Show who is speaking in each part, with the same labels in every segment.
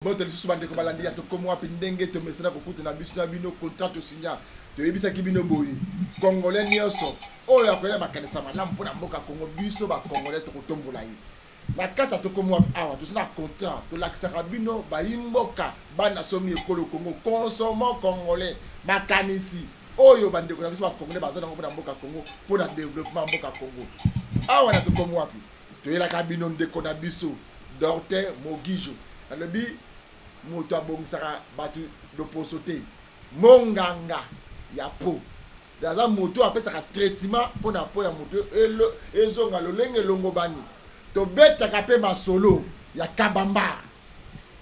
Speaker 1: Mbote lisusu bandeko balandi ya Tokomi Wapi. Ndenge tomesana kokutana biso na bino, contrat tosinya, toyebisaki bino boye: Congolais nyonso oyo akoya makanisa malamu mpo na mboka Congo, biso Bacongolais tokotombola ye. Na kati ya Tokomi Wapi awa, toza na contrat, tolakisaka bino bayi mboka, bana somi ekolo Congo, consommons congolais, makanisi oyo bandeko na biso Bacongolais baza nango mpo na mboka Congo, mpo na développement mboka Congo. Awa na Tokomi Wapi, toyelaka bino ndeko na biso Docteur Mogijo. Nalobi moto abongisaka bato loposo te, monganga ya po aza moto apesaka traitement mpo na po ya moto ezonga lolenge elongobani. Tobetaka mpe masolo ya Kabamba,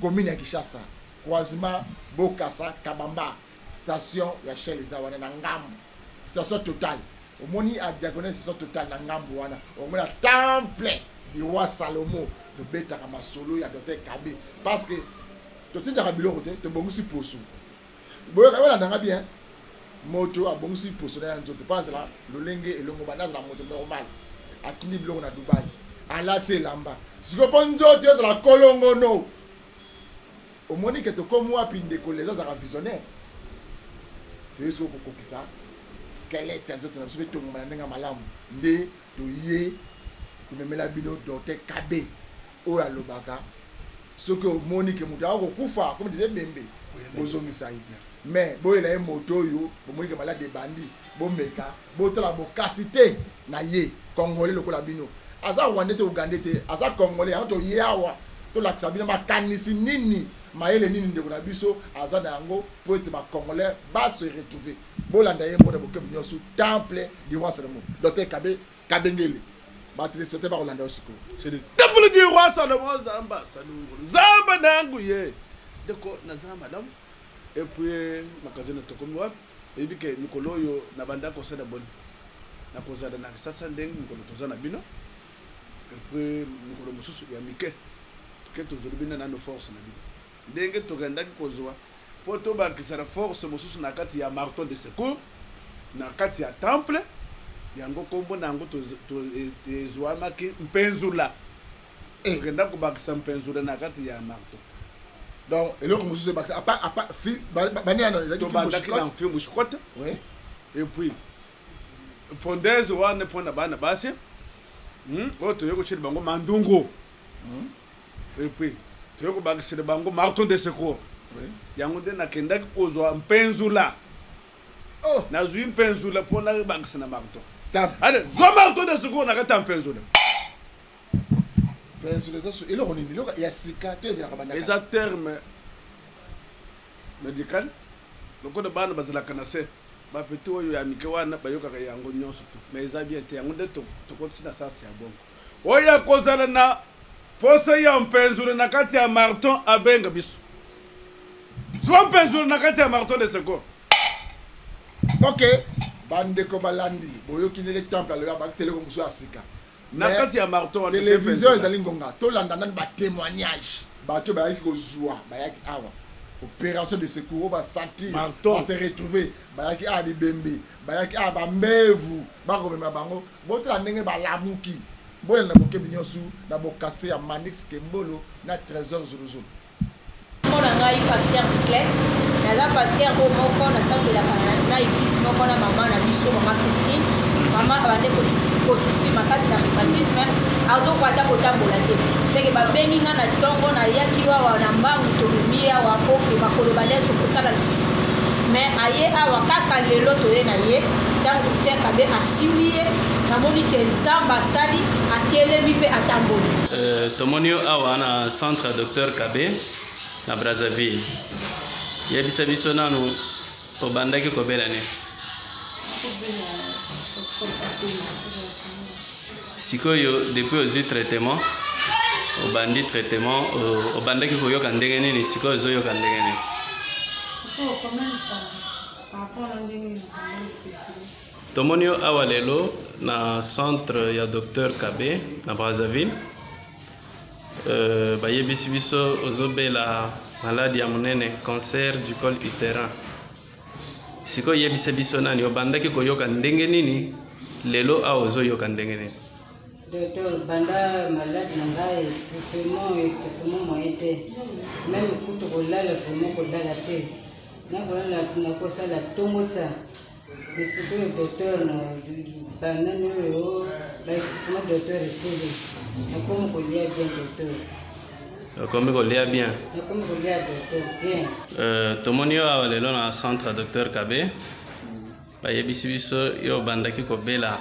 Speaker 1: commune ya Kinshasa, croisement Bokasa Kabamba, station ya Shell eza wana na ngambo, station Total. Omoni a diagonale station Total, na ngambo wana omona temple du roi Salomo. Tobetaka masolo ya docteur Kabe parce que totindaka biloko te, tobongisi poso. Boyoka, olandanga bien, moto abongisi poso na ya nzoto mpo azala lolenge elongo banda azala moto normal. Atindi biloko na Dubai, alati elamba sikoyo mpo nzoto ezala kolongono. Omoni ke Tokomi Wapi, ndeko leza azalaka visionnaire. Toye sikoyo kokokisa squelette ya nzoto na biso mpe tongoma na ndenge ya malamu. Nde toye komemela bino docteur Kabe oyo alobaka soki omoni ke moto akokufa akomi deja ebembe, bozongisa ye. Mais boyela ye moto oyo bomoni ke malade ebandi, bomeka botala bokasi te na ye. Congolais lokola bino, aza Rwandais te, Ugandais te, aza Congolais. Yango toye awa tolakisa bino makanisi nini, mayele nini ndeko na biso aza na yango mpo ete Bacongolais base retrouver. Bolanda ye mona bokebi nyonso, temple du roi Salomo, docteur Kabe Kabengele. Batéléspectateur bakolanda yo sikoyo.
Speaker 2: C'est le temple du roi Salomon. Zamba salungulu, zamba nangu ye. Ndeko, naza malamu. Et puis magazine Tokomi Wapi, oyebi ke mikolo oyo na banda kosala boni, nakozala na Kisasa ndenge mikolo toza na bino. Et puis mikolo mosusu ya mike toke, tozoli bino nano force na bino ndenge tokendaki kozwa mpo tobakisa na force mosusu na kati ya marteau de secours na kati ya temple. Yango nkombo na yango ezwamaki mpenzula. Tokenda kobakisa mpenzula na kati ya marteau.
Speaker 1: Donc eloko mosusu ebakisa apa banani? Ezalaki?
Speaker 2: Tobandaki na fimbu shikote et puis pondeze wana mpona bana basi oyo toye kotyela bango mandungu. Et puis toye kobakisela bango marteau de secours. Yango nde nakendaki kozwa mpenzula.
Speaker 1: Oh.
Speaker 2: Nazwi mpenzula mpo nabakisa na marteau. Ale, zwa marteau de secours na kati ya mpenzula.
Speaker 1: Mpenzula eza eloko nini? Eloko ya sika to ezalaka bandaka?
Speaker 2: Eza terme médical. Lokola bana bazalaka na se, bapeti oyo ya mike wana bayokaka yango nyonso to, mais eza bien te. Yango nde tokotisi na sens ya bongo. Oyo akozala na posa ya mpenzula na kati ya marteau, abenga biso. Zwa mpenzula na kati ya marteau de secours.
Speaker 1: Ok, bandeko balandi, boyoki ndenge temple alobi, abakisi eloko mosusu ya sika
Speaker 2: na kati ya marteau wana.
Speaker 1: Télévision ezali ngonga, tolanda nani batémoignage. Bato bayaki kozwa, bayaki awa opération de secours oyo basentir base retrouver, bayaki awa bibembe, bayaki awa bambevu, bakomema bango. Botala ndenge balamuki. Bolanda bokebi nyonso na bokase ya Manix Kembolo na Trésor Zuluzulu.
Speaker 3: Mpo na ngai pasteur Biclet, naza pasteur oyo moko nasambelaka na église moko na mama na biso, mama Christine. Mama abande kosouffrir makasi na rhumatisme, azokoka ata kotambola te. Seke babengi nga na ntongo, nayaki awa na mbangu, tolumi awa po ke makolo bande kosala lisusu. Mais aye awa kaka lelo, toye na ye. Ntango docteur Kabe asimbi ye, namoni ke Nzambe asali, atelemi mpe atamboli.
Speaker 4: Tomoni yo awa na centre ya docteur Kabe na Brazzaville. Yebisa biso nanu, obandaki kobela nini? Sikoyo depuis ozwi traitement, obandi traitement, obandaki koyoka ndenge nini? Sikoyo ozoyoka ndenge nini? Tomoni yo awa lelo na centre ya docteur Kabe na Brazzaville. Bayebisi biso ozobela maladi ya monene, cancer du col utérin. Sikoyo yebisa biso nani, obandaki koyoka ndenge nini? Lelo awa ozoyoka ndenge nini?
Speaker 5: Docteur, banda malade na ngai étouffement, étouffement moyen te. Même kutu kolala vraiment kolala te. Nakolala nakosala tongo tsa. Mais sikoyo docteur na banani oyo ba étouffement docteur esili. Nakomi kolia bien docteur.
Speaker 4: Okomi kolia bien?
Speaker 5: Nakomi kolia docteur bien.
Speaker 4: Tomoni yo awa lelo na centre docteur Kabe. Bayebisi biso yo obandaki kobela.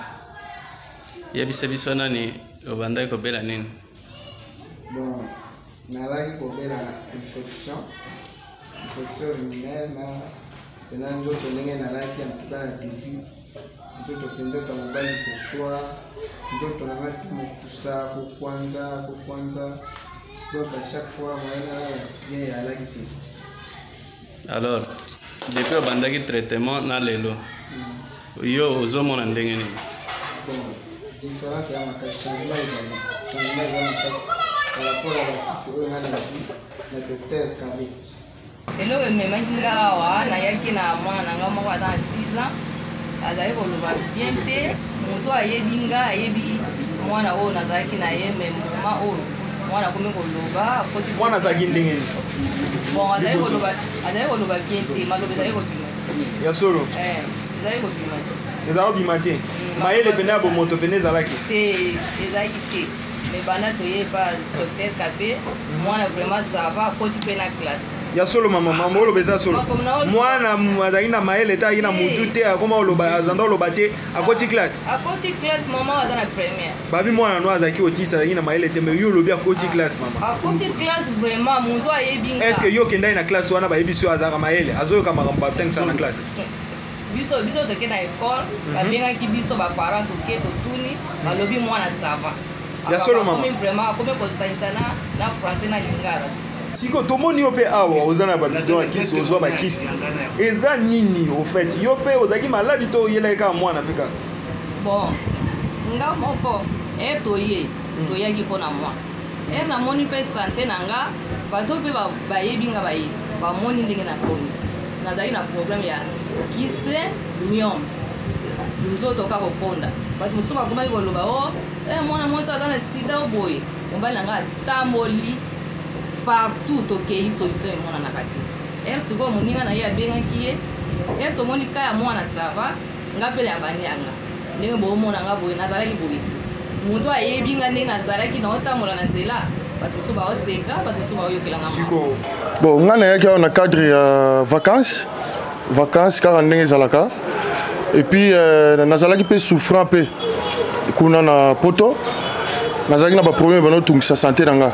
Speaker 4: Yebisa biso nani obandaki kobela nini?
Speaker 6: Bon, nalaki kobela infection, infection urinaire na pena nzoto ndenge nalaki en tout cas na début nzoto mpe nzoto ya mobali koswa nzoto na ngai mpe mokusa kokwanza kokwanza donc à chaque fois moyen nalala bien eyalaki te.
Speaker 4: Alors depuis obandaki traitement na lelo yo ozomona ndenge nini?
Speaker 6: Bon, différence ya makasi, changement ezali, changement eza makasi par rapport ya bakisi oyo ngai nazwi na docteur Kabe.
Speaker 7: Eloko ememaki nga awa, nayaki na mwana na nga moko aza na 6 ans, azali koloba bien te. Moto ayebi nga ayebi mwana oyo nazalaki na ye, mais moment oyo mwana akomi koloba, akoti.
Speaker 8: Mwana azalaki ndenge nini?
Speaker 7: Bon, azali koloba, azali koloba bien te, maloba ezali kobima.
Speaker 8: Ya solo?
Speaker 7: Eh, ezali kobima te.
Speaker 8: Ezali kobima te. Mayele pene ya bomoto pene ezalaki?
Speaker 7: Te, ezalaki te. Mais banda toyeba docteur Kabe, mwana vraiment ça va, akoti mpe na classe.
Speaker 8: Ya solo mama, mama oloba eza solo. Mwana azalaki na mayele te, azalaki na mutu te, akoma oloba, azanda oloba te, akoti classe.
Speaker 7: Akoti classe, mama aza na première.
Speaker 8: Babi mwana no azalaki autiste, azalaki na mayele te, mais yo olobi akoti classe mama.
Speaker 7: Akoti classe vraiment, mutu ayebi nga.
Speaker 8: Est-ce que yo okendaki na classe wana bayebi so azalaka mayele, azoyoka makambo batangisa na classe?
Speaker 7: Biso biso toke na école, babengaki biso ba parents, toke totuni, balobi mwana ça va.
Speaker 8: Ya solo mama.
Speaker 7: Akomi vraiment, akomi kosangisa na français na lingala.
Speaker 8: Siko tomoni yo mpe awa oza na babidon ya kisi, ozwa bakisi eza nini au fait? Yo mpe ozalaki maladi to oyelaki kaka mwana mpe kaka?
Speaker 7: Bon, nga moko ere toye toyaki mpo na mwana, ere namoni mpe sante na nga, bato mpe bayebi nga, bayebi bamoni ndenge nakomi. Nazalaki na problème ya kyste, myome, nzoto kaka kokonda. Bato mosusu bakomaki koloba o mwana mwasi aza na sida o boye. Mobali na nga atamboli partout, tokei, solution emonanaka te. Ere sikoyo moninga na ye abengaki ye, ere tomoni ka ya mwana ça va, nga mpe na bandi yanga ndenge boomona nga boye. Nazalaki boye te, moto ayebi nga ndenge nazalaki naotambola na nzela, bato mosusu baoseka, bato mosusu baoyokelanga.
Speaker 8: Siko
Speaker 9: Bon, ngai nayaki awa na cadre ya vacances, vacances kaka ndenge ezalaka. Et puis nazalaki mpe souffrant mpe kuna na poto, nazalaki na baproblème banotungisa santé na nga.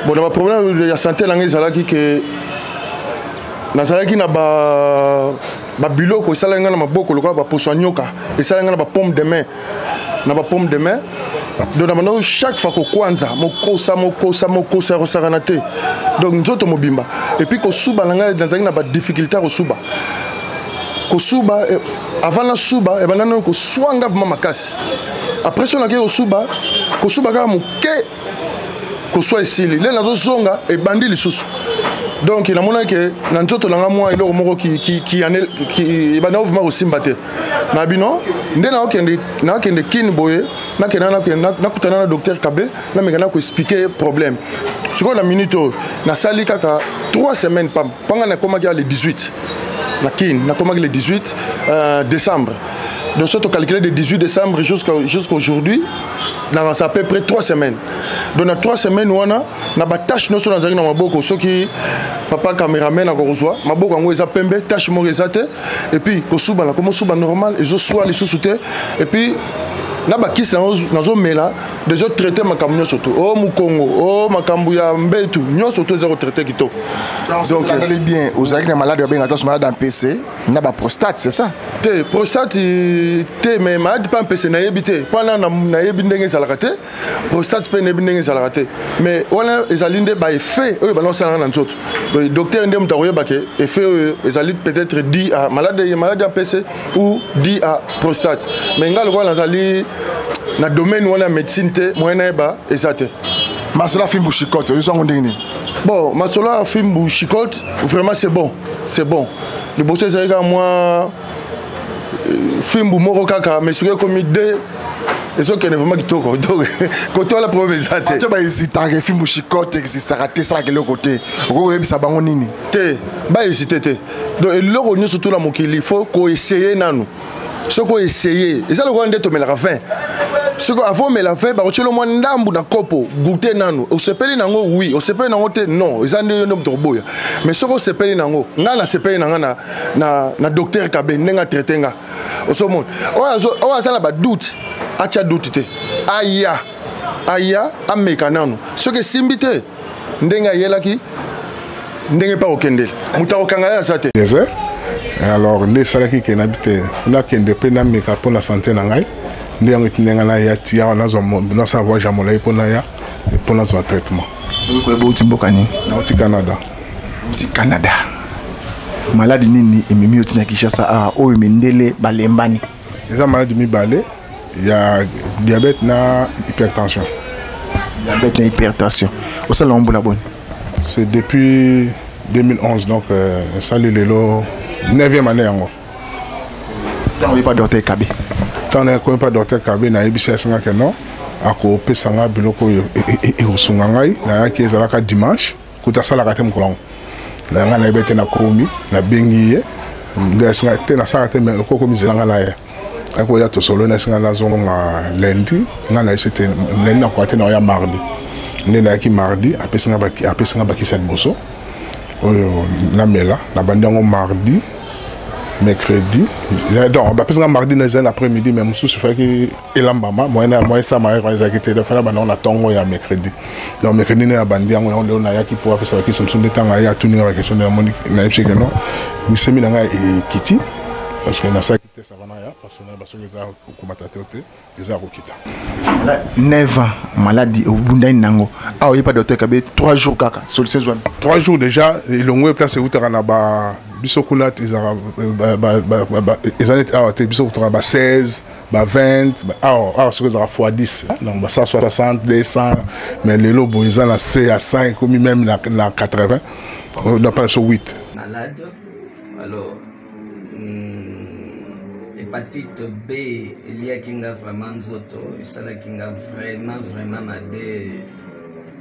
Speaker 9: Bon, na baproblème ya santé na nga ezalaki ke nazalaki na ba babiloko esalaki nga na maboko lokola baposo ya nyoka, esalaki nga na bapaume de main, na bapaume de main. Donc na bandako chaque fois kokwanza mokosa mokosa mokosa ya kosakana te, donc nzoto mobimba. Et puis kosuba na ngai, nazalaki na badifficulté ya kosuba. Kosuba, avant nasuba ebanda nano koswanga vraiment makasi. Après so nakei kosuba, kosuba kaka moke, koswa esili, nde nazozonga ebandi lisusu. Donc namonaki ke na nzoto na nga mwa eloko moko ebanda vraiment kosimba te na bino. Nde nakokende kini boye, nakende nakutana na docteur Kabe, nameka na koexpliquer problème. Sikoyo na minute oyo nasali kaka 3 semaines pam mpanga nakomaki ya le 18 na kini, nakomaki le 18 décembre. Donc so tocalcule de 18 décembre jusqu'aujourd'hui, c'est à peu près 3 semaines. Donc na 3 semaines wana, na batache nyonso nazalaki na maboko, soki papa cameraman akokozwa maboko yango eza pembe, tache moko eza te. Et puis kosuba, nakoma osuba normal, ezoswa lisusu te. Et puis na bakisi nazomela déjà traité makambo nyonso to o mokongo o makambo ya mbetu nyonso to eza kotraite kitoko.
Speaker 1: Donc landali bien, ozalaki na malade babenga tos malade en PC na baprostate, c'est ça?
Speaker 9: Te, prostate te, mais malade mpe mpese nayebi te, mpona nayebi ndenge ezalaka te. Prostate mpe nayebi ndenge ezalaka te, mais wana ezali nde baeffet oyo banda kosalaka na nzoto. Docteur nde moto akoyeba ke effet oyo ezali peut-être dit à malade, malade ya mpese ou dit à prostate. Mais ngai lokola nazali na domaine wana ya médecine te, moyen nayeba eza te.
Speaker 1: Masolo ya fimbu chicote oyo yango ndenge nini?
Speaker 9: Bon, masolo ya fimbu chicote, vraiment c'est bon, c'est bon. Liboso ezalaki kaka mwa fimbu moko kaka, mais soki ekomi deux Ezokende vraiment kitoko. Donc kote wana problème eza te.
Speaker 1: Bato bahésitaka, efimbu chicote existaka te, esalaka eloko te. Okoki koyebisa bango nini?
Speaker 9: Te, bahésite te. Donc eloko nyonso tuna mokili, faut koessaye nanu. Soki oessaye, eza lokola nde tomelaka vin. Soki avant omela vin, bakotiela mwa ndambu na kopo, goûte nanu. Osepeli nango, oui. Osepeli nango te, non. Eza nde yo nde moto okoboya. Mais soki osepeli nango, ngai nasepeli na ngai na docteur Kabe ndenge atraite nga. Osomona oyo aza na badoute, atya doute te, aya aya ameka nanu. Soki esimbi te ndenge ayelaki, ndenge mpe akokendela, moto akokanga ye aza te.
Speaker 10: Alors nde esalaki ke nabi te, nakende mpe nameka mpo na sante na ngai. Nde yango etindi ngai naya ti awa, nasala voyage ya molai mpo naya mpo nazwa traitement.
Speaker 1: Okoyeba outi mboka nini?
Speaker 10: Nauti Canada.
Speaker 1: Outi Canada. Maladi nini ememi yo ntina Kinshasa awa oyo mindele balembani?
Speaker 10: Eza maladi mibale ya diabète na hypertension.
Speaker 1: Diabète na hypertension. Osala yango mbula boni?
Speaker 10: C'est depuis 2011, donc esali lelo 9e année yango.
Speaker 1: Ntango oyebi pa docteur Kabe?
Speaker 10: Ntango nayebi pa docteur Kabe, nayebisi asengaki non, akopesa nga biloko oyo ekosunga ngai. Nayaki, ezalaka dimanche, kuta asalaka te mokolo yango. Na ngai nayebi ete nakomi, nabengi ye nde asenga te, nasalaka te, mais okokomi zela ngai naya. Akoya, tosolo, nasenga nazonga lundi. Ngai nayebisi te lundi nakoka te, naoya mardi. Nde nayaki mardi, apesinga bakisi ya liboso oyo namela. Nabandi yango mardi, mercredi, donc bapesinga mardi na ezali na après midi, mais mosusu efalaki elambama, moyen moyen esama ezalaki te, fala banda yango na ntongo ya mercredi. Donc mercredi nde nabandi yango. Yango lelo nayaki mpo apesa bakisi mosusu. Nde ntango aye atuni nga baquestion, nde namoni, nayebisi ke non, misemi na ngai ekiti, parce que nasalaki test avant naya, parce que nayeba soki eza kokomata te te eza kokita.
Speaker 1: 9 ans maladi obundani nango awa, oyebi pa docteur Kabe, 3 jours kaka solution ezwami?
Speaker 10: 3 jours déjà elongo. Place eutaka na ba biso kuna ezalaka eza neti awa te. Biso kutaka ba 16, ba 20 awa. Awa soki ezalaka fois 10, donc ba 160, 200, mais lelo boye eza na se ya 100, ekomi même na 80, na pa biso 8.
Speaker 11: Malade alors, hépatite B eliaki nga vraiment nzoto, esalaki nga vraiment vraiment mabe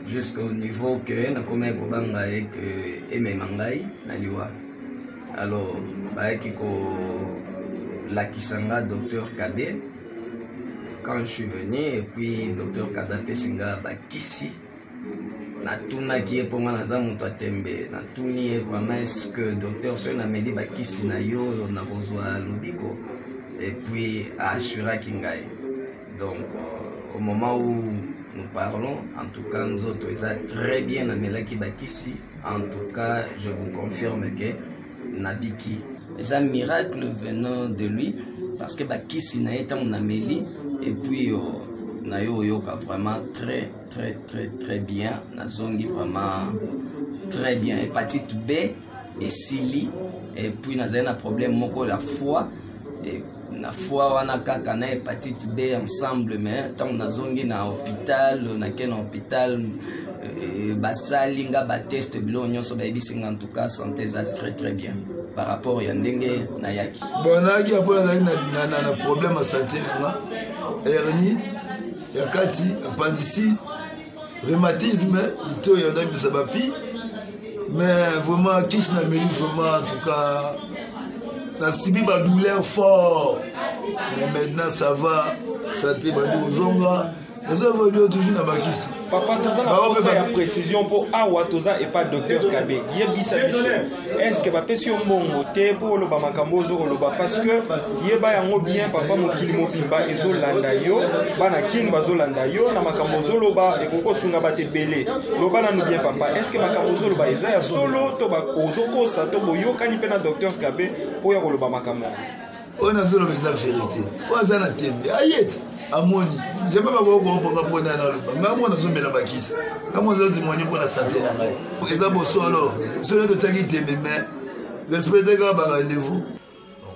Speaker 11: jusqu'au niveau que nakomaki kobanga ye ke emema ngai na liwa. Alors bayaki kolakisa nga docteur Kabe. Quand je suis venu, et puis docteur Kabe apesi nga bakisi. Natunaki ye, mpo nga naza moto ya tembe, natuni ye vraiment: est ce que docteur, soki nameli bakisi na yo oyo, nakozwa lobiko? Et puis aassuraki ngai. Donc au moment où nous parlons, en tout cas nzoto eza très bien. Namelaki bakisi, en tout cas je vous confirme que nabiki. Eza miracle venant de lui, parce que bakisi na ye, ntango nameli, et puis na yo oyoka vraiment très très très très bien. Nazongi vraiment très bien. Hépatite B esili. Et puis nazali na problème moko la foi, et na foi wana kaka na hépatite B ensemble. Mais ntango nazongi na hôpital, nake na hôpital, basali nga batest, biloko nyonso, bayebisi nga en tout cas santé eza très très bien par rapport ya ndenge nayaki.
Speaker 12: Bon, nayaki apo nazalaki na problème ya santé na nga, hernie ya kati, appendicite, rhumatisme, litoyi ondambisa bapi. Mais vraiment kisi nameli, vraiment en tout cas nasibi badouleur fort, mais maintenant ça va, santé bandi kozonga, nazo évolue toujours na bakisi.
Speaker 8: Papa, toza na posa ya précision mpo awa toza epa docteur Kabe. Yebisa biso, est ce que bapesi yo mbongo te mpo oloba makambo ozo koloba? Parce que yeba yango bien papa, mokili mobimba ezolanda yo, bana Kine bazolanda yo na makambo ozoloba, ekoki kosunga bato ebele. Loba nanu bien papa, est ce que makambo ozoloba eza ya solo to ozokosa to boyokani mpe na docteur Kabe mpo ya koloba makambo yango?
Speaker 12: Oyo nazoloba eza vérité. Oyo aza na tembe aye te, amoni jamais bakokokoka mpona naloba. Ngai mo nazomela bakisi, ngai mo azotémoigne mpona santé na ngai, eza bosolo. Solo totiaki tembe, mais respecte kaka barendez-vous.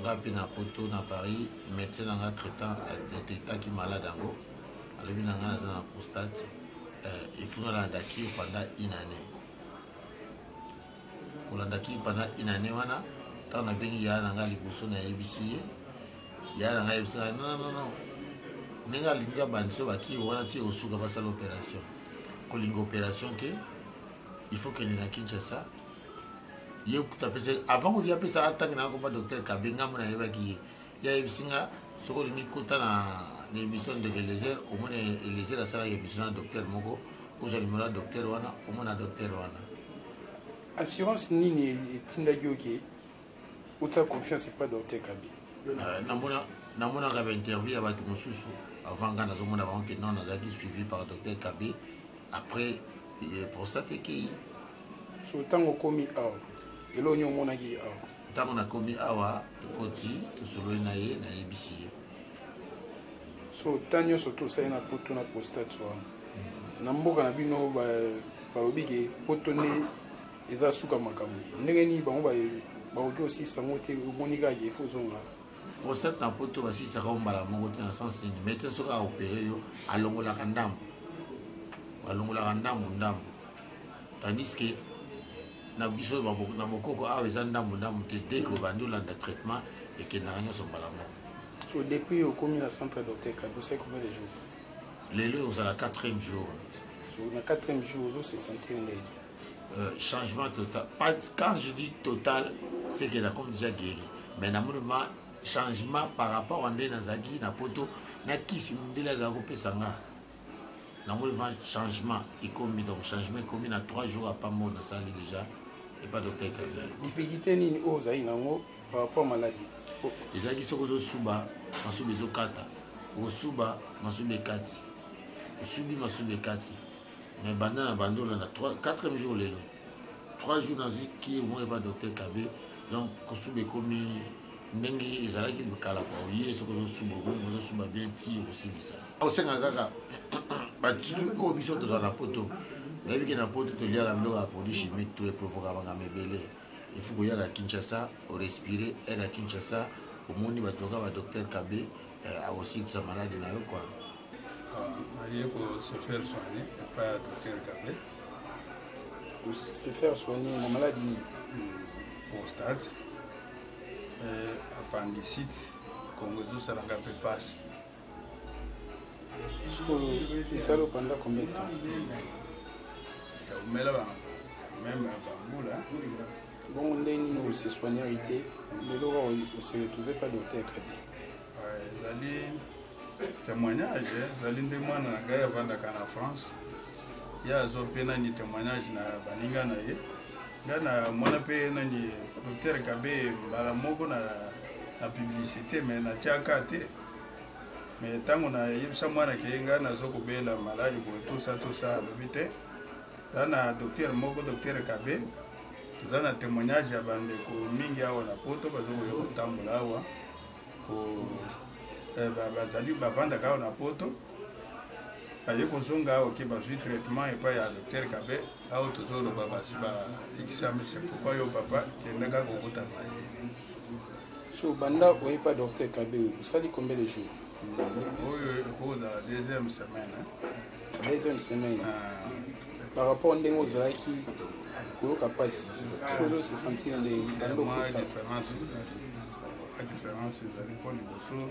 Speaker 13: Nga mpe na poto, na Paris, médecin na nga traitant adétectaki malade yango. Alobi na nga naza na prostate, il faut nalanda cure pendant une année. Kolanda cure pendant une année wana, ntango nabengi yaya na ngai liboso, nayebisi ye, yaya na ngai ayebisi ngai: non, non, non. Ndenge alingi abandisa bakiri wana ti osuka basala opération. Kolinga opération te, il faut kende na Kinshasa. Ye kuta apesa avant kuti apesa atangi na komba docteur Kabe ngambo nayebaki ye. Ye ayebisi nga soki olingi kota na na émission ndeko Eliezer, omona Eliezer asalaki émission na docteur moko, ozwa numéro ya docteur wana, omona docteur wana.
Speaker 14: Assurance nini etindaki yo ke otia confiance epa docteur Kabe?
Speaker 13: Namonaka bainterview ya bato mosusu avant nga nazomona bango ke non, nazalaki suivi par docteur Kabe après prostate ekei.
Speaker 14: So ntango okomi awa, eloko nini omonaki awa?
Speaker 13: Ntango nakomi awa, tokoti, tosololi na ye, nayebisi ye.
Speaker 14: So ntango nyonso tosali na poto na prostate wana, na mboka na bino balobi ke poto nde eza suka makambo, ndenge nini bango bakoki kosilisa yango te? Omoni kaka ke ifo ozonga.
Speaker 13: Prostate na poto basilisaka yo mbala moko te. Na sens nini? Médecin soki aopere yo, alongolaka ndambo, balongolaka ndambo ndambo, tandis que na biso na bokoko awa eza ndambo ndambo te. Dès que obandi olanda traitement, ekendaka nyonso mbala moko.
Speaker 14: So depuis okomi na centre docteur Kabe, osali combien de jours?
Speaker 13: Lelo ozala quatrième jour.
Speaker 14: So na quatrième jour, ozo se sentir ndenge?
Speaker 13: Changement total. Pas, quand je dis total, c'est que comme déjà guéri, mais namoni vraiment changement par rapport à nde nazalaki na poto na kisi mondele azalaki kopesa nga. Namoni vraiment changement ekomi, donc changement ekomi na 3 jours apambo nasali déjà epa docteur Kabe.
Speaker 14: Difficulté nini oyo ozali nango par rapport à maladie?
Speaker 13: Ezalaki soki ozosuba, masuba ezokata, okosuba, masuba ekati, osubi, masuba ekati. Mais banda na banda olanda 4e jour lelo, 3 jours nazwi ki omoi epa docteur Kabe, donc kosuba ekomi ndenge ezalaki kala kwa. Oye soki ozosuba, okomi ozosuba bien ti okosilisa. Osenga kaka batitu oyo biso tozala na poto, nayebi ke na poto toliaka biloko ya produit chimique to eprovoka makambo ebele. Ifu koyaka Kinshasa, orespire air ya Kinshasa, omoni bato kaka badocteur Kabe akosilisa maladi na yo kua.
Speaker 15: Naye ko se faire soigner epai ya docteur Kabe.
Speaker 14: Se faire soigner na maladi nini?
Speaker 15: Prostate, appendicite, kongo ezosalanga mpe pasi.
Speaker 14: Sikoyo esali pendant combien de temps?
Speaker 15: Yaumela ba même bambula.
Speaker 14: Bongo ndenge nini ose soignaki te, lelo kaka ose retrouve pa docteur Kabe?
Speaker 15: Ezali témoignage, ezali nde mwana na ngai avandaka na France, ye azwa mpe nani témoignage na baninga na ye. Ngai na mwana mpe nani docteur Kabe mbala moko na, na publicité, mais natiaka te. Mais ntango nayebisa mwana ke ngai nazo kobela maladi boye, tosa tosa, alobi te, eza na docteur moko, docteur Kabe. Eza na témoignage ya bandeko mingi awa na poto bazokoya kotambola awa ko bazali bavandaka awa na poto, baye kozonga awa ke bazwi traitement epai ya docteur Kabe. Awa tozoloba basi balekisami. C'est pourquoi yo papa kendaka kokutana na ye.
Speaker 14: So banda oyepa docteur Kabe, osali combien de jours?
Speaker 15: Oyo ekozala deuxième semaine.
Speaker 14: Deuxième semaine. Par rapport ndenge ozalaki koyoka mpasi, so ozo se sentir ndenge?
Speaker 15: Mwa différence ezali, mwa différence ezali, mpo liboso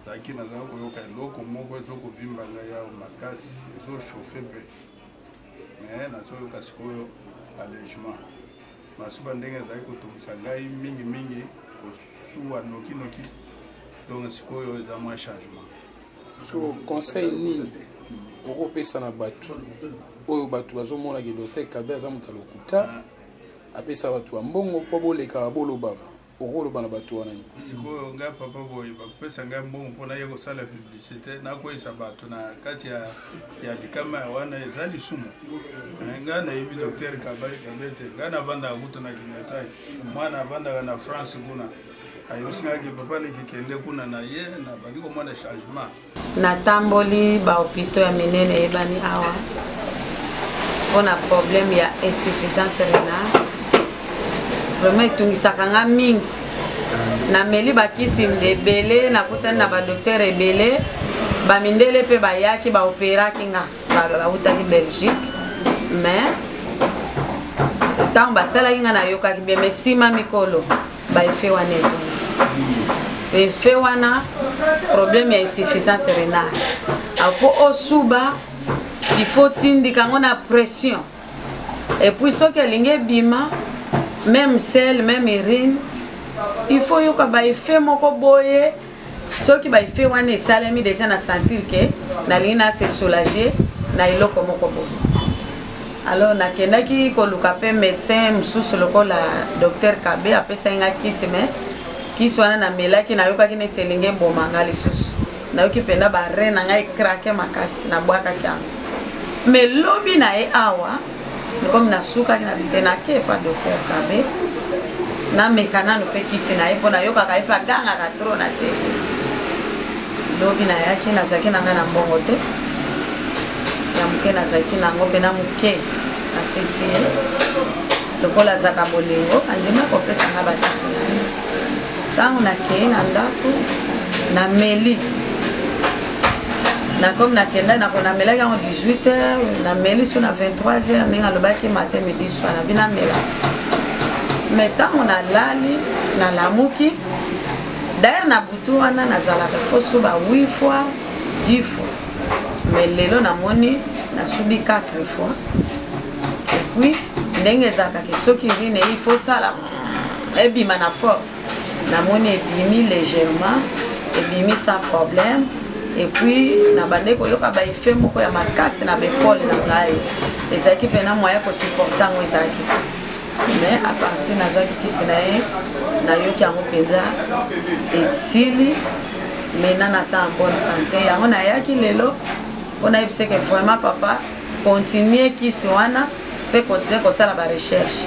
Speaker 15: ezalaki nazala koyoka eloko moko ezokovimba ngai awa makasi, ezochauffe mpe, mais nazoyoka sikoyo allègement. Masuba ndenge ezalaki kotungisa ngai mingimingi, kosuwa nokinoki, donc sikoyo eza mwa changement.
Speaker 14: So conseil nini okopesa na bato oyo bato bazomonaka docteur Kabe aza moto ya lokuta, apesa bato ya mbongo mpo bolekaka bolobaka? Okoloba na bato wana nini?
Speaker 15: Sikoyo ngai papa boye, bakopesa ngai mbongo mpo naye kosala publicité, nakweyisa bato na kati ya, ya likama ya wana, eza lisumu. Ngai nayebi docteur Kabe te. Ngai navandaka kutu na Kingasai, mwana avandaka na France kuna, ayebisi ngai ke papa leki kende kuna na ye, nabandi komona changement.
Speaker 16: Natamboli bahopito ya minene eyebani awa mpona problème ya insuffisance rénale, vraiment etungisaka nga mingi. Nameli bakisi ebele, nakutani na badocteur ebele, bamindele mpe bayaki baoperaki nga, bautaki Belgique, mais ntango basalaki nga nayokaki bien, mais nsima mikolo baefe wana ezongi, efe wana. Problème ya insuffisance rénale. Apo osuba, il faut tindika yango na pression. Et puis soki elingi ebima, même sel, même urine, il faut yoka ba effet moko boye. Soki ba effet wana esalemi déjà na sentir que nalingi na se soulager na eloko moko boye. Alors nakendaki koluka mpe médecin mosusu lokola docteur Kabe, apesaki nga kisi, mais kisi wana namelaki, nayokaki neti elingi eboma nga lisusu. Nayoki mpenza ba rein na ngai ekrake makasi, nabwakaki yango. Mais lobi na ye awa, komi nasukaki na bite, nake epa docteur Kabe, nameka nanu mpe kisi na ye mpo nayokaka ye mpe agangaka trop na TV. Lobi nayaki, nazalaki na ngai na mbongo te, ya moke nazalaki nango mpe na moke napesi ye. Lokola azalaka bolingo, andima kopesa nga bakisi na ye. Ntango nakei na ndako, nameli, nakomi nakenda nako, namelaki yango 18 heures, nameli so na 23 heures, ndenge alobaki matin midi soir nabi namela. Mais ntango nalali, nalamuki d'ailleurs na butu wana nazalaka fo suba 8 fois, 10 fois, mais lelo namoni nasubi 4 fois. Et puis ndenge ezalaka ke soki urine il faut sala ebima na force, namoni ebimi légèrement, ebimi sans problème. Et puis nabandaki koyoka ba effet moko ya makasi na baepole na ngai, ezalaki mpena moyen kosupporte yango ezalaki te. Mais à partir nazwaki kisi na ye, nayoki yango mpenza esili. Maintenant naza en bonne santé. Yango nayaki lelo mpo nayebisa ke vraiment papa, continue kisi wana mpe continue kosala ba recherche.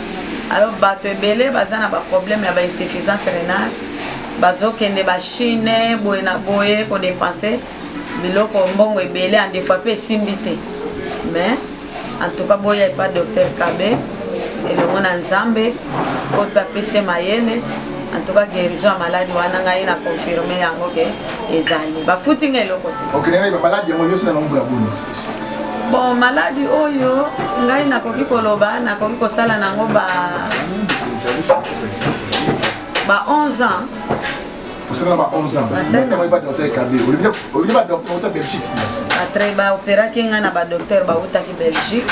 Speaker 16: Alors bato ebele baza na baproblème ya bainsuffisance rénale, bazokende bachine boye na boye kodepense biloko mbongo ebele, en des fois mpe esimbi te. Mais en tout cas boya epa docteur Kabe elongo na Nzambe oyo mpe apesi ye mayele. En tout cas guérison ya maladi wana ngai na confirme yango ke ezali, bafuti ngai eloko te.
Speaker 1: Okende na maladi yango nyonso na mbula boni?
Speaker 16: Bon, maladi oyo ngai nakoki koloba, nakoki kosala nango ba 11 ans.
Speaker 1: Osala ba 11 ans? Ntango ba docteur Kabe, olobi ba docteur bauta Belgique?
Speaker 16: Batre baoperaki ngai na badocteur bautaki Belgique,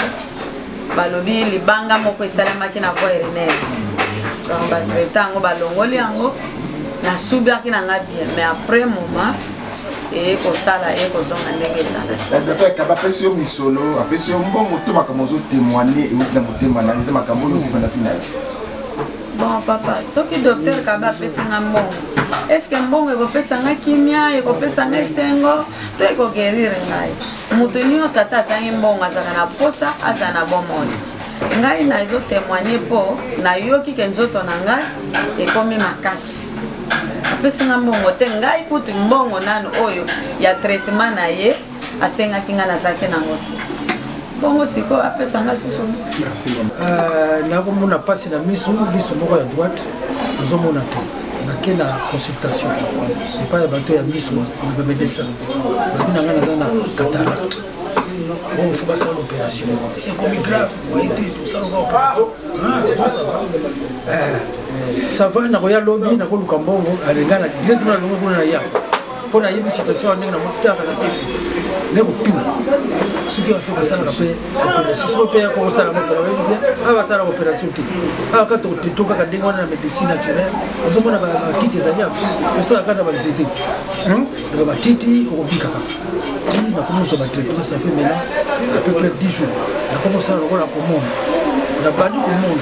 Speaker 16: balobi libanga moko esalemaki na voie urinaire, donc batraite yango, balongoli yango, nasubiaki na ngai bien. Mais après moment eye kosala, eye kozonga ndenge ezalaki.
Speaker 1: Docteur Kabe apesi yo misolo, apesi yo mbongo to makambo ozotémoigne euti na motema na eza makambo oyo okofanda fi na yo?
Speaker 16: Bon papa, soki docteur Kabe apesi nga mbongo, est-ce mbongo ekopesa nga kimia, ekopesa nga esengo to ekoguérir ngai? Moto nyonso ata azangi mbongo azalaka na posa azala na bomoi. Ngai nazotémoigne mpo nayoki ke nzoto na ngai ekomi makasi. Apesi nga mbongo te. Ngai kutu mbongo nanu oyo ya traitement na ye asengaki ngai, nazalaki nango te. Bongo sikoyo apesa nga susu?
Speaker 17: Nakomona mpasi na miso, liso moko ya droite nazomona te. Nake na consultation epai ya bato ya miso na bamédecin, babi na ngai naza na cataracte oyo fo basala opération. Esi ekomi grave oye te, tosalaka opération. Bon, ça va, ça va, nakoya lobi, nakoluka mbongo. Alenga na directement nalongo kuna na ya mpo nayebi situation ya ndenge namotaka na TV, nde kopima soki mpe basalaka mpe opération, soki mpe yako kosala opération te. Awa basalaka opération te, awa kaka toteto kaka ndenge wana na médecine naturelle. Ozomona bamatiti ezali osala kaka na banzete na bamatiti, okobika kaka ti nakomi kozwa batraitement. Ça fait maintenant à peu près 10 jours nakomi kosala lokola komona, nabandi komona,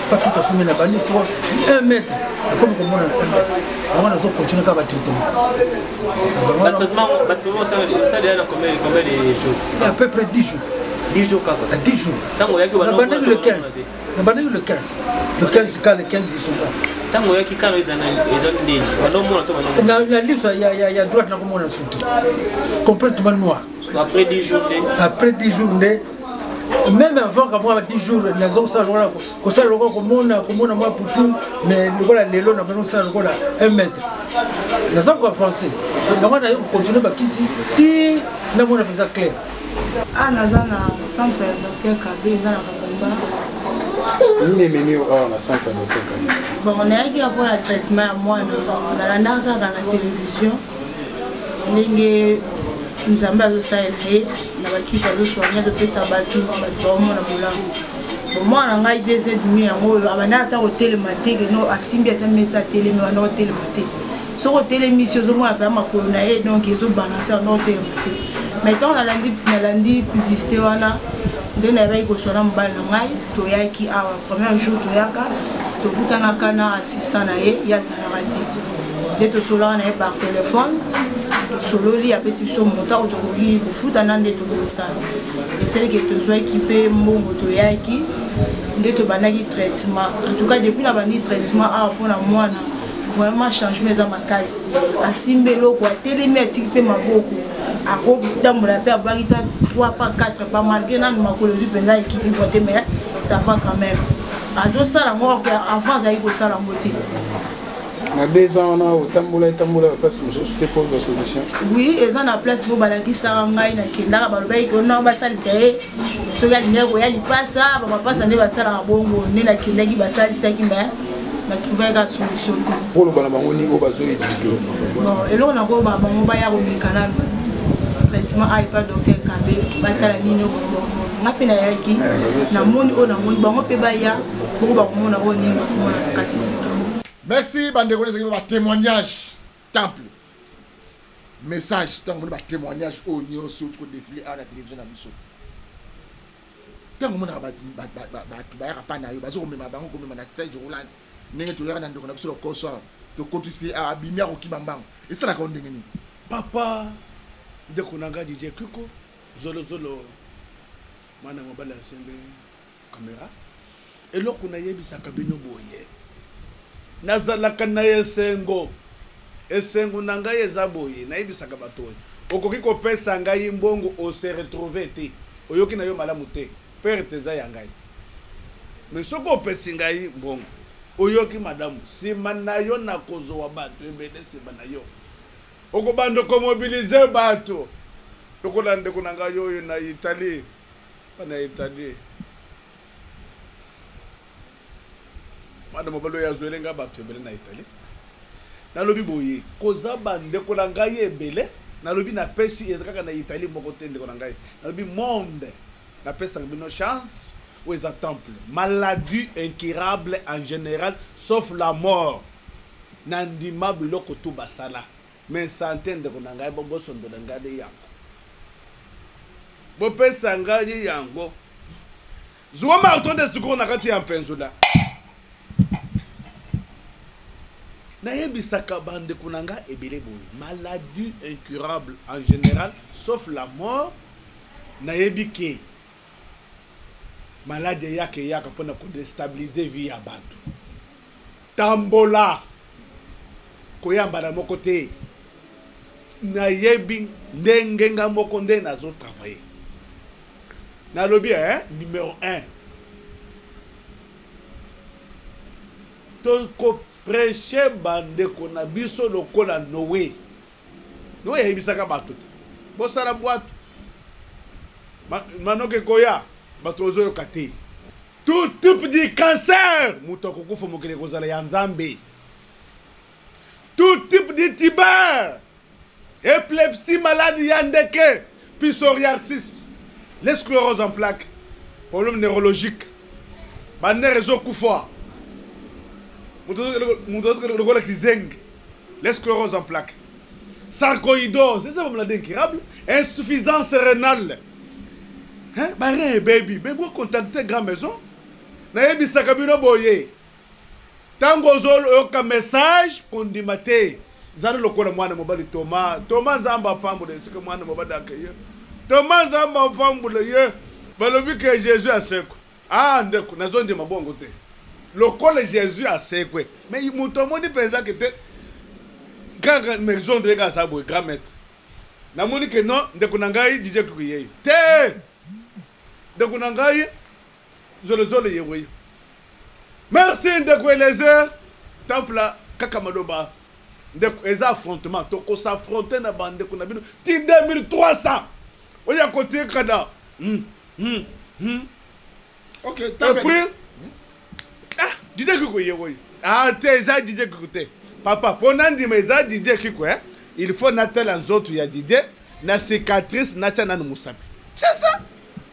Speaker 17: pas tout à fait, mais nabandi siko 1 mètre, nakomi komona na 1 mètre. Yango nazo continue kaka batraitement.
Speaker 18: Batraitement combien de jours?
Speaker 17: À peu près 10 jours.
Speaker 18: 10 jours kaka?
Speaker 17: 10 jours.
Speaker 18: Ntango oyaki?
Speaker 17: Nabandaki le 15, nabandaki le 15, le 15 ka le 15 décembre.
Speaker 18: Ntango oyaki kano eza ndeni bandomona to?
Speaker 17: Na liso ya droite nakomona surtout complètement noir.
Speaker 18: Après 10 jours nde?
Speaker 17: Après 10 jours nde, même avant kamwa 10 jours naza kosala lokola kosala lokola komona, komona mwa putu. Mais lokola lelo nabandi kosala lokola 1 mètre, naza koavance. Yango naye kocontinue bakisi ti namona mpenza clair.
Speaker 19: Ah, naza na centre ya docteur Kabe, eza na Kabamba.
Speaker 14: Nini ememi yo awa na centre ya docteur Kabe?
Speaker 19: Bon, nayaki kaka mpona traitement ya mwana. Nalandaka kaka na télévision ndenge Nzambe azosalela ye na bakisi azosoigne, azopesa bato, bato baomona bolamu. Bon, mwana na ngai deux et demi yango oyo abandaka ata kotelema te, keno asimbi ata mesa atelemi, abanda kotelema te. Soki otelemisi ozomona mpenza makolo na ye, donc ezobalanse, abanda kotelema te. Mais ntango nalandi publicité wana nde nayebaki koswa na mobali na ngai, toyaki awa premier jour, toyaka tokutanaka na assistant na ye, ye azalaka te, nde tosolaka na ye par téléphone, tosololi, apesi biso montant oyo tokoki kofuta na nde tokosala. Esaliki tozwaki mpe mbongo, toyaki nde tobandaki traitement. En tout cas, depuis nabandi traitement awa mpona mwana, vraiment changement eza makasi. Asimbi eloko, atelemi, atiki mpe maboko, akotambola mpe abwaki ta 3 pas 4 pas, malgré nanu makolo ezwi mpenza équilibre te, mais ça va quand même, azosala yango or que avant azalaki kosala yango te.
Speaker 14: Na 2 ans wana otambola etambola baplace mosusu te mpo ozwa solution?
Speaker 19: Oui, eza na place mo balakisaka ngai, nakendaka, balobaki ke no basalisa ye soki alingaki koya lipasa, bamapasa nde basalaka bongo. Nde nakendaki, basalisaki, mais natrouvaki kaka solution te.
Speaker 14: Oloba na bango nini oyo bazo hésite?
Speaker 19: Bon, eloko nakoloba bango, baya komeka nanu traitement a epa docteur Kabe, batala nini oyo bango bakomona. Nga mpe nayaki, namoni oyo namoni, bango mpe baya bongo, bakomona oyo nini bakomona na kati esika.
Speaker 1: Merci bandeko, ezalaki batémoignage temple message. Ntango omoni batémoignage oyo nyonso oti kodefile awa na télévision na biso, ntango omonaka bato bayaka mpa na yo, baza komema bango, komema na chaise roulante, ndenge toyaka na ndeko na biso lokoso awa, tokotisi, abimi, akokima mbango, esalaka yo ndenge nini?
Speaker 2: Papa, ndeko na nga DJ Kiko zolozolo, mwana mobali ya sembe kamera, eloko nayebisaka bino boye, nazalaka na esengo. Esengo na ngai eza boye, nayebisaka bato oyo, okoki kopesa ngai mbongo, ose retrouve te, oyoki na yo malamu te, perte eza ya ngai. Mais soki opesi ngai mbongo, oyoki malamu, nsima na yo nakozwa bato ebele, nsima na yo okobanda komobilize bato lokola ndeko na ngai oyo na Italie, bana Italie, mwana mobali oyo azwele ngai bato ebele na Italie. Nalobi boye, koza bandeko na ngai ebele, nalobi napesi eza kaka na Italie moko te, ndeko na ngai, nalobi monde, napesaka bino chance oyo eza temple. Maladie incurable en général sauf la mort, nandima biloko tu basala, mais sante, ndeko na ngai, bobosondola ngai yango, bopesa ngai yango. Zuwa marteau de secours na kati ya mpenzula. Nayebisaka bandeko na nga ebele boye, maladie incurable en général sauf la mort. Nayebi ke maladi eyaka eyaka mpona kodestabilize vie ya bato. Tambola koyambana moko te, nayebi ndenge nga moko nde nazotravaille. Nalobi eh, numero 1, tokopreche bandeko na biso lokola Noe. Noe ayebisaka bato te bosala bwato, manoke ekoya, bato ozoyoka te. Tout type du cancer, moto akokufa, mokili ekozala ya Nzambe. Tout type de tuber, épilepsie, maladie ya ndeke, psoriasis, les scléroses en plaques, problème neurologique, banere ezokufa, moto lokola kizengi, les scléroses en plaques, sarcoïdose, eza bamaladi incurable, insuffisance rénale, hein, barin ebebi. Mais bocontacte grand maison. Nayebisaka bino boye, ntango ozoyoka message, kondima te, zali lokola mwana mobali Toma. Toma, Nzambe apambola esika mwana mobali akeye. Toma, Nzambe apambola ye. Balobi ke Jésus asekwe. Ah ndeko, nazondima bongo te, lokola Jésus asekwe, mais moto amoni mpenza ke te kaka maison ndenge aza boye. Grand maître, namoni ke non, ndeko na ngai DJ Kuku yeyo te, ndeko na ngai zolozolo yeweyo. Merci ndeko Elezer Temple. Kaka maloba ndeko, eza affrontement, tokos'affronte na bandeko na bino ti 2300 oyo akotikana.
Speaker 1: Ok.
Speaker 2: Et puis Didier Kiko ye oyo. Ah te eza Didier Kiko te. Papa mpo nandima eza Didier Kiko eh? Il faut natala nzoto ya Didier na cicatrice natya nanu mosapi. C'est ça.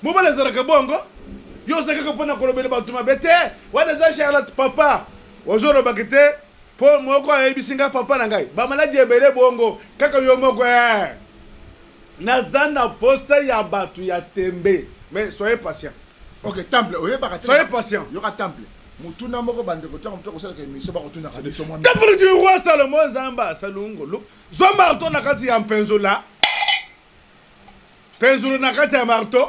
Speaker 2: Mobali azalaka bongo. Yo oza kaka mpo na kolobela bato mabe te. Wana eza Charlotte papa. Ozolobaki te mpo moko ayebisi ngai papa na ngai bamaladi ebele bongo kaka yo moko eh. Naza na posa ya bato ya tembe mais soyez patient.
Speaker 1: Ok temple oyebaka
Speaker 2: te. Soyez patient.
Speaker 1: Yoka temple. Mutuna moko bandeko ntango moto akosalaka émission bakotunaka biso mwa.
Speaker 2: Temple du roi Salomon Zamba Salungolu. Zwa marteau na kati ya mpenzola. Penzulu na kati ya marteau.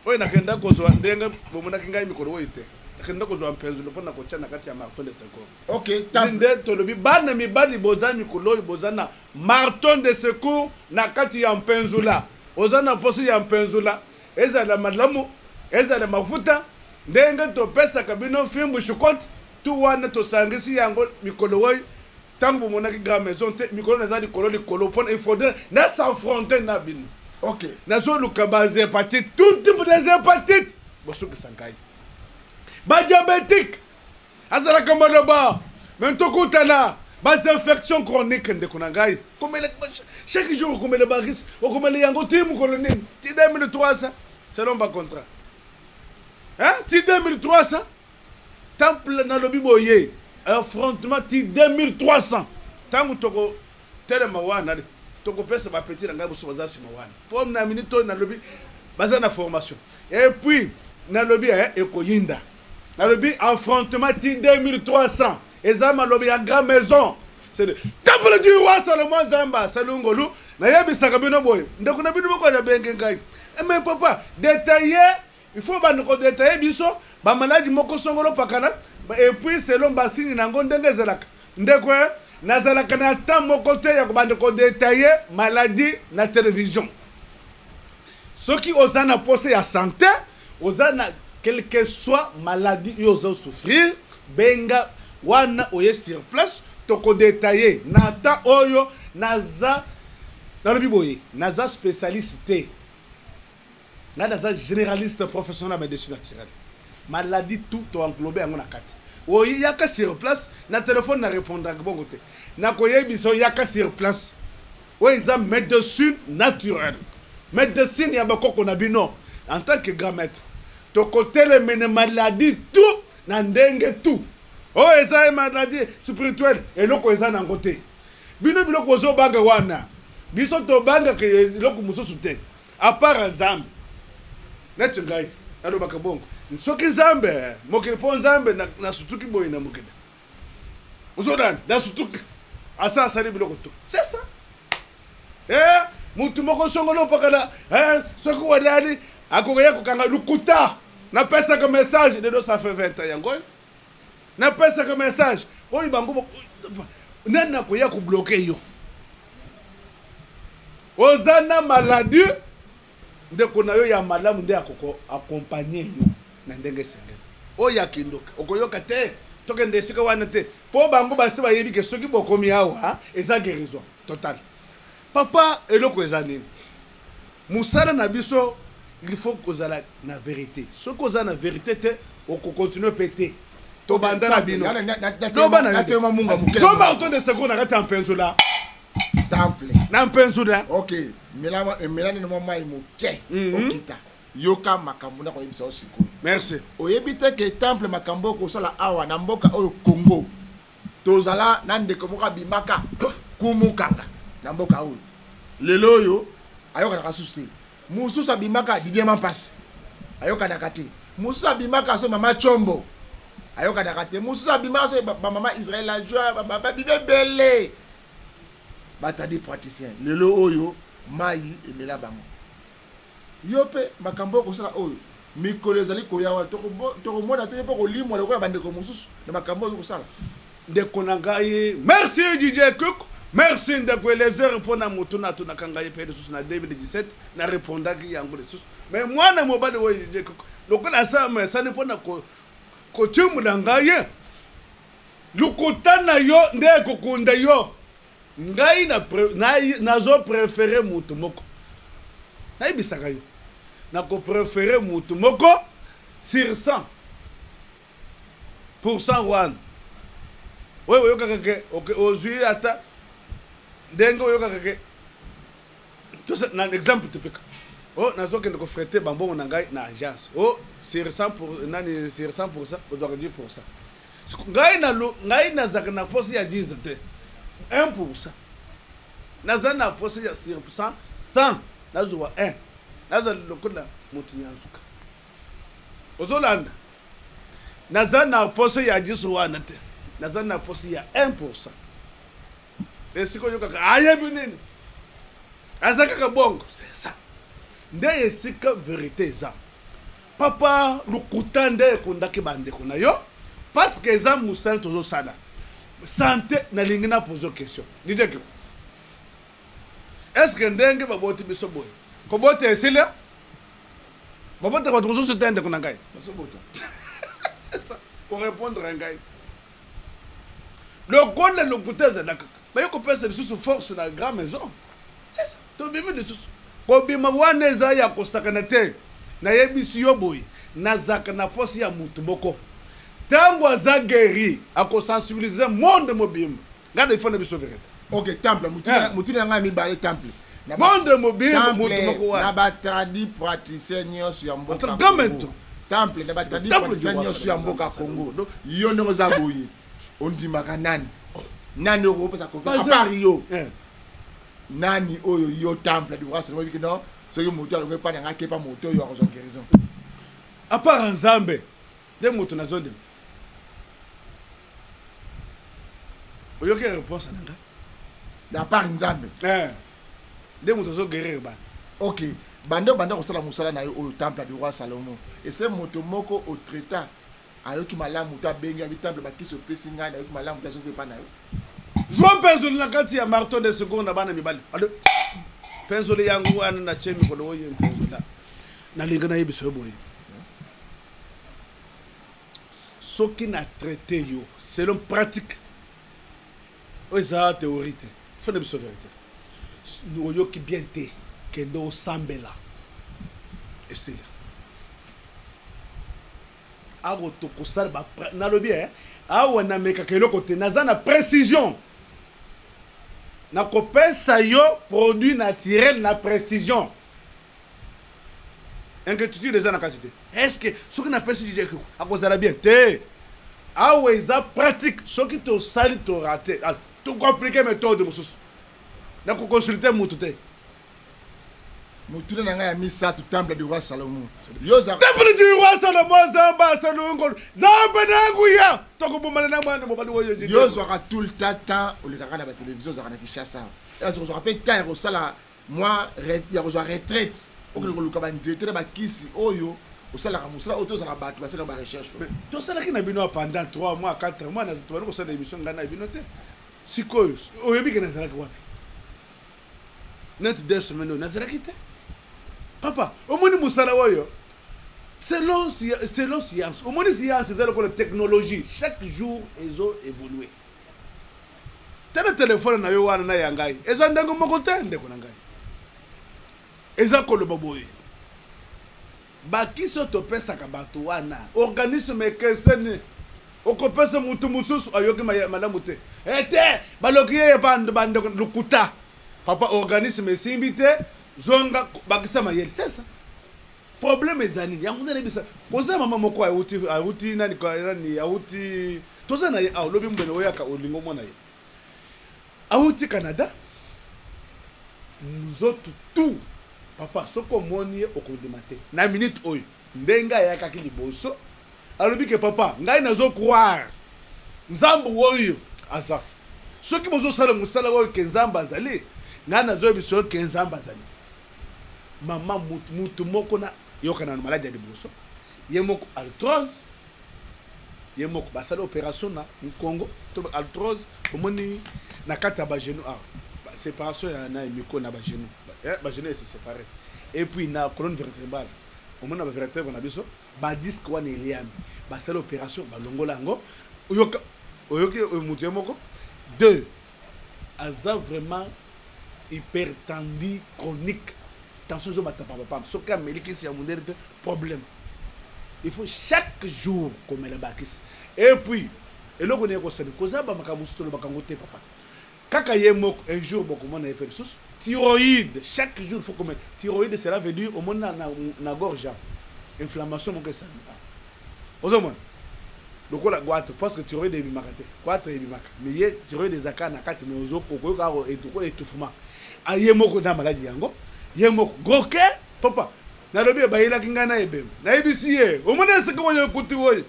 Speaker 2: Oyo nakenda kozwa ndenge bomonaki ngai mikolo oyo te. Nakenda kozwa mpenzulu mpo na kotya na kati ya marteau de secours.
Speaker 1: Ok,
Speaker 2: nde tolobi bana mibali boza mikolo oyo boza na marteau de secours na kati ya mpenzula. Oza na mposa ya mpenzula ezala malamu ezala mafuta ndenge topesaka bino fimbu shikote tu wana tosangisi yango mikolo oyo ntango bomonaki grand maison te mikolo naza likolo likolo mpona il faudrait na s'affronter na bino
Speaker 1: ok
Speaker 2: nazoluka ba hépatite tout type des hépatite bosukisa ngai ba diabétique azalaka maloba me tokutana bas infection chronique ndeko na ngai komela chaque jour okomela baris okomela yango ti mokolo nini ti 2300 selon bacontrat ti 2300 temple nalobi boye affrontement ti 2300 ntango tokotelema wana tokopesa bapeti na ngai mosusu baza nsima wana mpo na minute oyo nalobi baza na formation et puis nalobi eh, ekoyinda nalobi affrontement ti 2300 eza malobi ya grand maison c'est le temple du roi salomon nzamba salungolu nayebisaka bino boye ndeko na bino moko nabenge ngai eh, mais papa détaille il faut banda kodetaille biso bamaladi moko songolo pakala et puis selon basini na yango ndenge ezalaka ndeko eh, nazalaka na temps moko te ya kobanda kodetaille maladie na télévision soki oza na posa ya santé oza na quelque soit maladie oyo ozo souffrir benga wana oye sur place tokodetaille na temps oyo naza nalobi boye naza spécialiste te ngai naza généraliste professionnel ya médecine naturelle maladie tout to englobe yango na kati oyi yaka sur place na telefone na répondaka bongo te nakoyebisa yo yaka sur place oyo eza médecine naturelle médecine ya bakoko na bino en tant que grand maître tokotelemene maladie tout na ndenge tout oyo eza maladie spirituelle eloko eza nango te bino biloko bozobanga wana biso tobangaka eloko mosusu te à part nzambe neti ngai nalobaka bongo soki nzambe mokili mpo nzambe nasutuki boye na mokili ozolanda nasutuki asa asali biloko to c'est ça eh, mutu moko songolo mpakala eh, soki wadali akokoya kokanga lukuta napesaka message lelo ça fait 20 ans yango oyo napesaka message oyo bango nani akoya kobloke yo oza na maladie ndeko na yo ya malamu nde akoko akompagne yo na ndenge esengeli oyo ya kindoki okoyoka te tokende esika wana te mpo bango basi bayebi ke soki bokomi awa eza guérison total papa eloko eza nini mosala na biso il faut kozala na verité soki oza na verité te okokontinue mpe te tobanda na bino loba na yo otonde secours na kati ya mpenzola
Speaker 1: temple
Speaker 2: na mpenzula
Speaker 1: ok mela mela nino mwa mai moke mhm. okita yoka makambo nakoyebisa yo sikoyo
Speaker 2: merci
Speaker 1: oyebi te ke temple makambo oyo kosala awa na mboka oyo congo tozala na ndeko moko abimaka kumukanga na mboka oyo lelo oyo ayokanaka susu te mosusu abimaka didie mampasi ayokanaka te mosusu abimaka so mama chombo ayokanaka te mosusu abimaka so bamama israel la joie babima ebele batadi praticien lelo oyo mai emela bango yo mpe makambo oyo kosala oyo mikolo ezali koya wana tokomona te mpo kolimwa lokola bandeko mosusu na makambo oyo kosala
Speaker 2: ndeko na ngai merci dj cook merci ndeko elezer mpo na motu natunaka ngai mpe lisusu na 2017 na repondaki yango lisusu mais mwana mobali oyo dj cook lokola asamesani mpo na kotimula ngai lokuta na yo nde ekokunda yo ngai nazo prefere moto moko nayebisaka yo nakoprefere moto moko sur 100 Pourcent wana oyo oyokaka ke ozwi ata ndenge oyokaka ke na exemple typique, o oh, nazokende kofrete bambongo na ngai na agence, o oh, sur 100 pour, nani, sur 100 pourcent ozwaka 10 pourcent. Ngai ngai nazalaka na posa ya 10 te, 1 pourcent. Naza na posa ya sur 100, 100 nazwa 1, nazala lokola moto ya nsuka. Ozolanda, naza na posa ya 10 wana te, naza na posa ya 1 pourcent. Esika oyokaka ayebi nini, aza kaka bongo, c'est ça nde esika verité eza. Papa, lokuta nde ekundaki bandeko na yo, parce que eza mosala tozosala sante. Nalingi na pose question, DJ Kiko, est ce que ndenge baboti biso boye, kobota esila? Babotaka bato mosusu te, ndeko na ngai.
Speaker 1: Bazobota.
Speaker 2: C'est ça, korépondre ngai lokola lokuta ezala kaka, baye kopesa lisusu force na grand maison, c'est ça. Tobimi lisusu, kobima wana eza ya kosakana te. Nayebisi yo boye, nazaka na posi ya motu moko, ntango aza guéri akosensibilize monde mobimba. Ngai na ifo na biso verité.
Speaker 1: Ok, temple motuni na ngai mibale, temple.
Speaker 2: Monde mobimba, motu moko wana.
Speaker 1: Na batradi praticien nyonso ya mboka Congo, temple, na batradi praticien nyonso ya mboka Congo, yo ndenge oza boye, ondimaka nani? Nani oyo okopesa confiance à part yo? Nani oyo yo, temple du roi Salomon, biki non, soki moto alongo epai na ngai, akepa moto oyo akozwa guérison?
Speaker 2: À part Nzambe nde moto nazondima. Oyoki réponse na ngai?
Speaker 1: À part Nzambe
Speaker 2: nde moto azoguérir bato.
Speaker 1: Ok, bande obanda kosala mosala na yo oyo, temple du roi Salomon, ese moto moko otraita ayoki malamu to abengi abi: "Temple, bakisi opesi ngai, nayoki malamu te", azoki epa na yo?
Speaker 2: Zwa mpenzoli na kati ya marteau de secours na bana mibali. Alo, mpenzoli yango wana na tie mikolo oyo mpenzola. Nalingi nayebisa yo boye, soki na traité yo selon pratique oyo eza théorie te, fo na biso vérité, oyoki bien te, kende osambela, esili. Ako tokosala, nalobi eh, awa namekaka eloko te, naza na précision, nakopesa yo produit naturel na précision. Inquiétude eza na kati te. Est ce que soki napesi DJ Kiko akozala bien te? Awa eza pratique. Soki tosali, torate, tokoaplike méthode mosusu, nakoconsulte motu te.
Speaker 1: Motuna na ngai ya misato, temple du roi Salomon,
Speaker 2: temple du roi Salomon, Nzambe asalungolo, Nzambe na nguya, tokobomana na mwana mobali oyo.
Speaker 1: Yo ozwaka tout le temps temps, olekaka na batelevizio, ozwaka na Kinshasa, ozwaka mpe temps ya kosala mwa ya kozwa retraite, okende koluka banzete na bakisi oyo osalaka mosala oyo, tozala bato basalaka barecherche?
Speaker 2: Tosalaki na bino pendant 3 mois, 4 mois, tobandi kosala émission ngai na bino te. Sikoyo oyebi ke nazalaki wapi? Neti 2 semaines oyo nazalaki te. Papa, omoni mosala oyo selon science, omoni science eza lokola technologie, chaque jour ezo évolue. Tala telefone na yo wana na ya ngai eza ndenge moko te, ndeko na ngai. Eza koloba boye, bakisi oyo topesaka bato wana, organisme ekeseni. Okopesa motu mosusu ayoki malamu te, ete baloki ye bandeko, lokuta. Papa, organisme esimbi te, zonga bakisa mayele. C'est ça, problème eza nini? Yango nde nayebisa koza mama moko auti auti nani nani auti, toza na ye awa, olobi mbene oyaka olingo mwana ye auti Canada, nzoto tout. Papa, soki omoni ye okondima te. Na minute oyo, ndenge ayakaki liboso, alobi ke: "Papa, ngai nazo croire Nzambe oyo aza. Soki bozosala mosala oyo ke Nzambe azali, ngai nazoyebisa oyo ke Nzambe azali." Mama, mutu moko na yokana na maladi ya liboso, ye moko arthrose, ye moko basali opération na Congo to arthrose. Omoni na kati ya bagenou awa, séparation ya na miko na bagenou, bagenou ese séparé, et puis na colonne vertébrale, omoni na bavertèbre na biso, badisque wana eliami, basali opération, balongola yango. Oyoka, oyoki motu ye moko. Deux, aza vraiment hypertendu chronique, tension ezomata pambapamba, soki ameli kisi ya mondele te, problème. Il faut chaque jour komela bakisi. Et puis eloko nini ekosali koza bamakambo mosusu tolobaka yango te papa. Kaka ye moko un jour bokomona ye mpe lisusu thyroïde chaque jour faut komela thyroïde cela veut dire omoni na, na, na gorge inflammation moko esalemaka ozomona lokola goitre parce que thyroïde ebimaka te goitre ebimaka mais ye thyroïde ezalaka na kati mais okoyoka lokola étouffement ah, ye moko na maladi yango ye moko goke papa nalobi bayelaki ngai na ebembe nayebisi ye omoni esika oyo ekuti oyo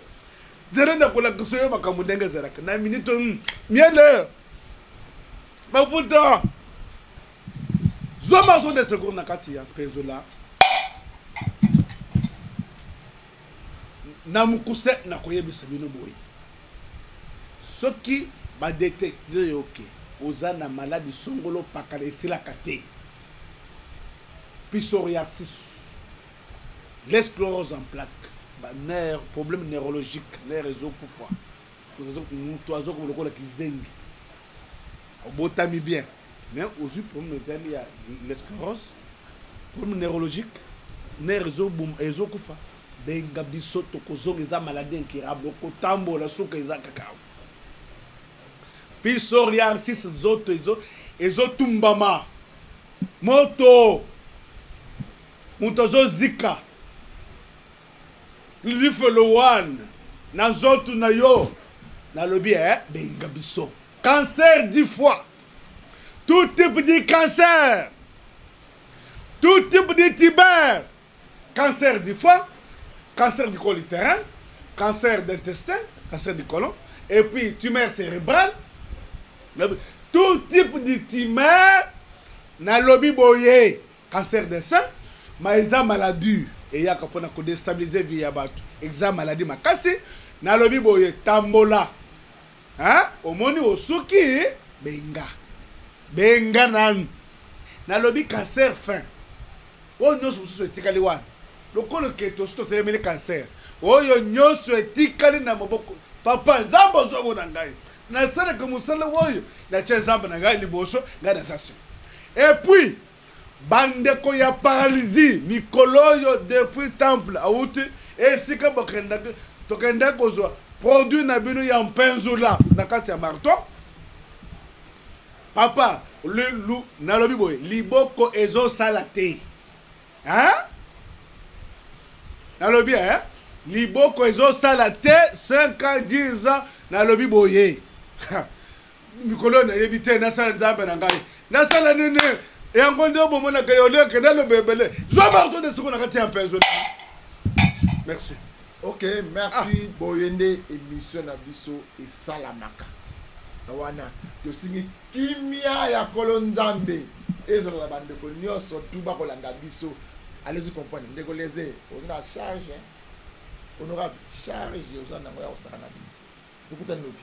Speaker 2: zela nakolakisa yo makambo ndenge ezalaka na minute hmm, miele mafuta zwa mazo de secours na kati ya mpenzola na mokuse nakoyebisa bino boye soki badetekte yo ke oza na maladi songolo pakala esilaka te psoriasis l'esclerose en plaque ba nerf problème neurologique nerf ezokufa moto azokoma lokola kizengi obotami bien mais ozwi problème etali ya l'esclerose problème neurologique nerf ezokufa benga biso tokozonga eza maladie incurable okotambola suka eza kaka psoriasis nzoto ezotumbama moto moto azozika lifelo wana na nzoto na yo nalobi eh, benga biso cancer du foie tout type du cancer tout type de tuber cancer du foie cancer du col utérin cancer d'intestin cancer du colon et puis tumeur cérébrale tout type de tumeur nalobi boye cancer de sein ma eza maladie eyaka mpona kodestabilize vie ya bato eza maladie makasi nalobi boye tambola hein? omoni osuki benga benga nanu nalobi cancer fin oyo nyonso mosusu etikali wana lokola ke tosi totelemeli cancer oyo nyonso etikali na maboko papa nzambe ozomona ngai nasalaka mosala oyo natya nzambe na ngai liboso ngai naza nsima epuis bandeko ya paralysie mikolo oyo depuis temple awuti esika bokendaki tokendaki kozwa produit na bino ya mpenzula na kati ya marto papa lu, nalobi boye liboko ezosala te hein? nalobi eh? liboko ezosala te 5 ans 10 ans nalobi boye mikolo oyo nayebi te nasala nzambe na ngai nasala nini yango nde bomonaka yo leke naloba ebele zwa marto de soko na kati ya mpenzo merci
Speaker 1: ok merci ah. boye nde émission na biso esalamaka wana tosingi kimia ya kolo nzambe ezala na bandeko nyonso tu bakolanda biso allez comprendre ndeko leze oza na charge honorable charge oza nango ya kosakana bino tokutani lobi.